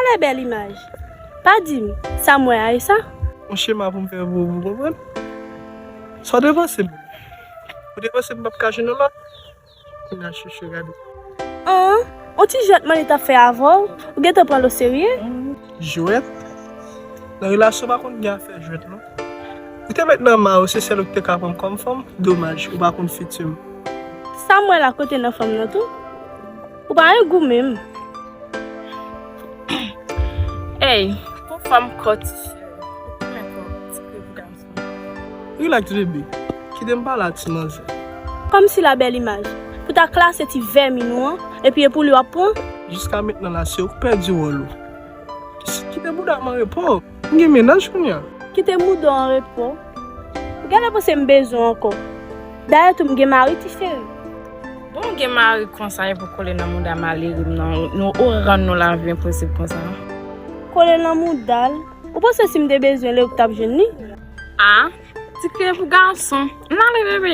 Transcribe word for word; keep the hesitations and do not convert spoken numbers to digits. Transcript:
Sa lè bèl imaj. Pa di m, sa m wè a e sa? Yon chema pou m fè pou ou, ou konprann? Sa w te panse m? Ou te panse m p ap ka jwenn yon lòt? Kounye a chouchou gade. An, yon ti jwèt manmi t ap fè avè w, ou gentan pran l oserye? Jwèt? Nan relasyon pa konn gen afè jwèt non. Ou te met nan ma ou se sèl ou ki te ka pran m kòm fanm, domaj ou pa konn fiti m. Sa m wè la kote nan fanm nan tou? Ou pa yon gou menm. Ey, pou fanm kò ti cheri, ou konnen kò ti kre pou gason. Rilaks bebe, kite m pale a ti manzè. Kòmsi la bèl imaj, pou ta klase ti vèmin ou an, epi e pou li w ap pran? Jiska mentnan la se ou k pèdi wòl ou. Kite bouda m an repo, m gen mennaj kounye a. Kite bouda w an repo? Ou genlè panse m bezwen w ankò. Dayè tou m gen mari ti cheri. Bon, gen mari konsa e pou kole nan mouda malere m nan, nou ou rann nou lavi enposib konsa. Kole nan mouda l? Ou panse si m te bezwen li ou t ap jwenn li? A, ti kriye pou gason. N ale bebe.